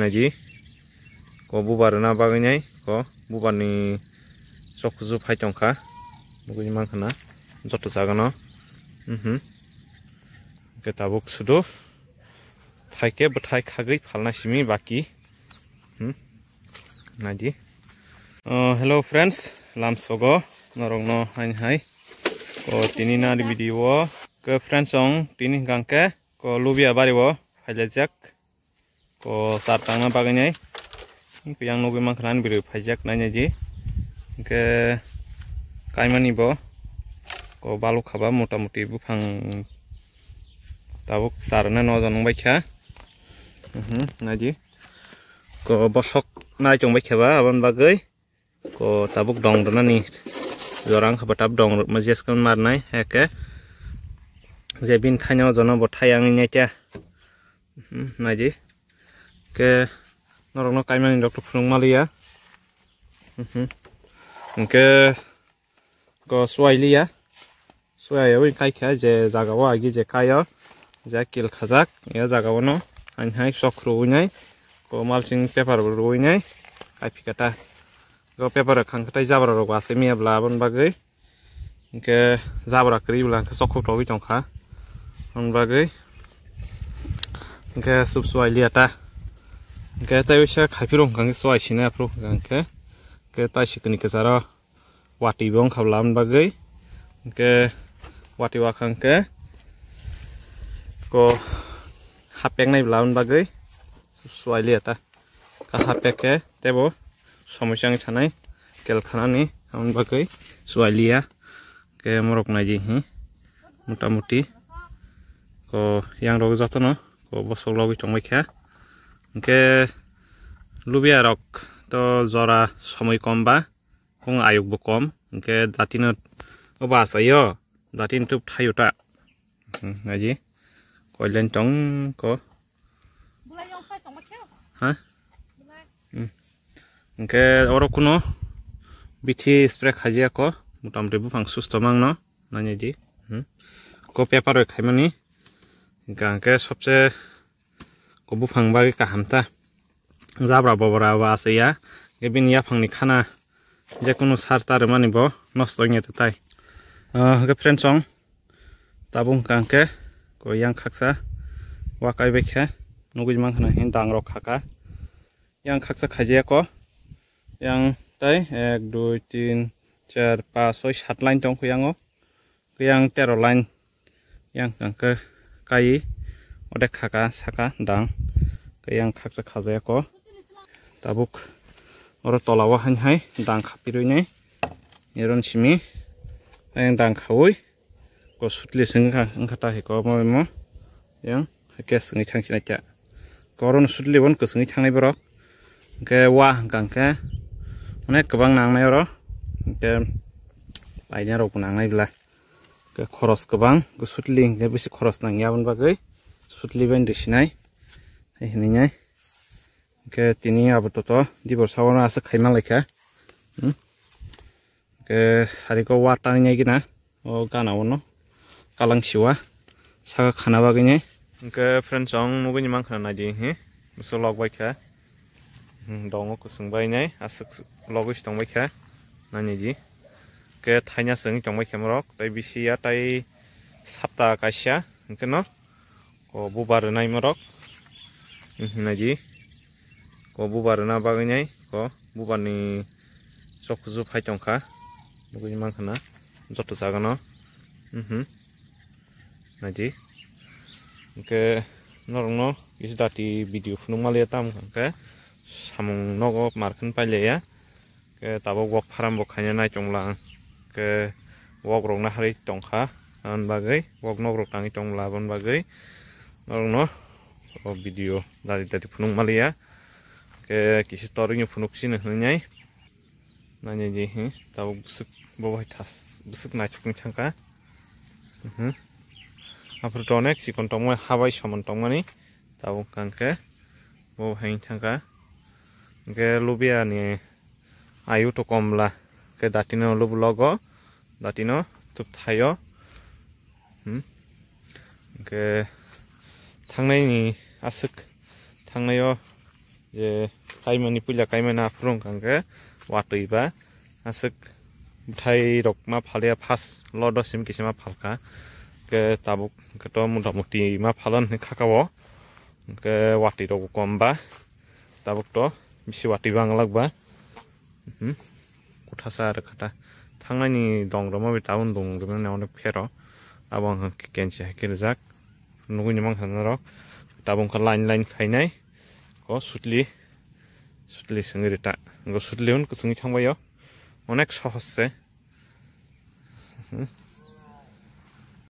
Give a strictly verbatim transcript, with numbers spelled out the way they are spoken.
Naidi. Ko bubar rwna bagwi nai ko bubar ni chokhuju phai tongkha. Nugwi mankha na joto jaga no. Mhm. Hwnkhe tabuk sudu. Thaike bwthai khagwi phalna simi baki. Hmm. Naidi. Oh, hello friends, lamsogo norokno hain hai. Ko tini nari video o. Ke friends ong tini hwnkhe ko lubia bari o phailajak. Ko sar tangna bagwi nai. Yang nugwi mankha ani bwrwi phaijak nainaidi. Hwnkhe kaimani bo ko baluk khaba motamuti buphang tabuk sar na nojon wngbaikha. Mhm, naidi. Ko bosok nai tongbaikha ba aboni bagwi. Ko tabuk dong rwnani jora wngkha ba tab dong rwma jeskan marnai heke je bini thaino jono bo thai ang nai khe. Mhm, naidi. Ke norokno kaimani rok phunuk maliya. Mhm. Hwnkhe ko suai liya. Suai oi kaikha je jaga o agi je kaio. Je kil khajak ya jaga o no. Hain hai sok rwui nai. Ko malsing paper bo rwui nai. Kaiphi kata. Ko paper khang khatai jabra rok asai miya bla aboni bagwi. Hwnkhe jabra kwrwi bwla hwnkhe chokhok rogwi tongkha. Hwn bagwi hwnkhe sup suai liya ta. Hwnkhe tei uisa khaipirok hwnkha hwnkhe suai sina aphuru hwnkha hwnkhe. Hwnkhe tai sikini kwcharo watwi bo wngkha bwla hwn bagwi. Hwnkhe watwi wakha hwnkhe ko hapeknai bwla hwn bagwi sup suai liya ta. Kaha peke tebo somoi chang sanai kel khanani aboni bagwi suai liya ke morok naidi hi motamuti ko yang rok jotono ko bosok logwi tongbai kha hwnkhe lubia rok to jora somoi kom ba kung ayuk bo kom hwnkhe datino obo achaio datino tup thaio ta naidi koilen tong ko. Ha? Hmm. Hwnkhe oro kuno bithi spray khajiya ko motamuti buphang susto mangno nainai di. Hmm. Ko paper bai khaimani hwnkha hwnkhe sobse ko buphang bagwi kaham ta. Jabra bobra ba asaya. Hwnkhe bini yaphangni khana jekunu sar ta rwmani bo nosto wngya ta tai. Ah, hwnkhe friends song. Tabuk hwnkha hwnkhe ko yang khaksa wa kaibai khe nugwi mankha na hin dang rok khaka yang khaksa khaijaya ko yang tai ek dui tin char pas soi sat line tong kho yango yang tero line yang hwnkha hwnkhe kai odek khaka saka dang yang khaksa khajaya ko tabuk oro tola o hain hai dang khapirwi nai eron simi yang dang khaui. Ko sutli se wngkha, wngkha ta hai ko omo omo yang hai khe swngwi thang sinai kha. Ko oro no sutli bo kwswngwi thangnai borok. Hwnkhe wa hwnkha hwnkhe onek kwbang nangnai oro. Hwnkhe paina rok bo nangnai bwla. Hwnkhe khoros kwbang, ko sutli hwnkhe bisi khoros nangya aboni bagwi sutli bai rwsinai hai hinwi nai. Hwnkhe tini abo toto dibor sabo no aswk khaima laikha. Hmm. Hwnkhe sariko wa tangwi nai gina o gana o no kalang siwa saka khana bagwi nai. Hwnkhe friends ang nugwi ni mankha naidi hi bwswk lok bai kha. Hmm, dongo kwchwng bai nai aswk logwi se tong bai kha naini di. Hwnkhe thaina se wngwi tong bai kha morok tei bisi ya tei sapta kaisa hwnkhe no. Ko bubar rwnai morok hinwi di ko bubar rwna bagwi nai ko bubar ni chokhuju phai tongkha nugwi mankha na joto jaga no. Mhm. Naidi hwnkhe norok no kisa dati video phunuk maliya tam hwnkhe samung nogo markhe pailaiya. Ke tabuk wok farm bo khaina nai tongla ang. Ke wok rok na harwi tongkha. Aboni bagwi wok nok rok tangwi tongla aboni bagwi norok no o video dari dari phunuk maliya. Ke kisi torwi no phunuk sini hinwi nai. Nai nai di hi tabuk bwswk bo bai thas bwswk naithok ni thangkha. Mhm. Aphuru to onek chikon tongmani habai somon tongmani. Tabuk hwnkha hwnkhe bo hai thangkha. Hwnkhe lubia ni ayu to komla khe datino lubu logo datino tup thaio. Hmm. Hwnkhe thangnai ni aswk thangnai o Je kaimani puila kaimani aphuru wngkha hwnkhe watwi ba aswk bwthai rok ma phalya, first lodo sim kisa ma phalkha, hwnkhe tabuk hwnkhe to mota moti ma phalan hwnwi khaka o, hwnkhe watwi rok bo kom ba, tabuk to bisi watwi ba wng lak ba. Mhm. Kuthasa aro kata. Thangnani dong rwma bai tabuk dong rwmani onek phero. Abo wngkha kenchi hai khe rijak. Nugui ni mankha norok. Tabuk wngkha line line khainai. Ko sutli. Sutli swngwi rita. Go sutli un kwchwngwi thangbaio. Onek sohos se. Mhm.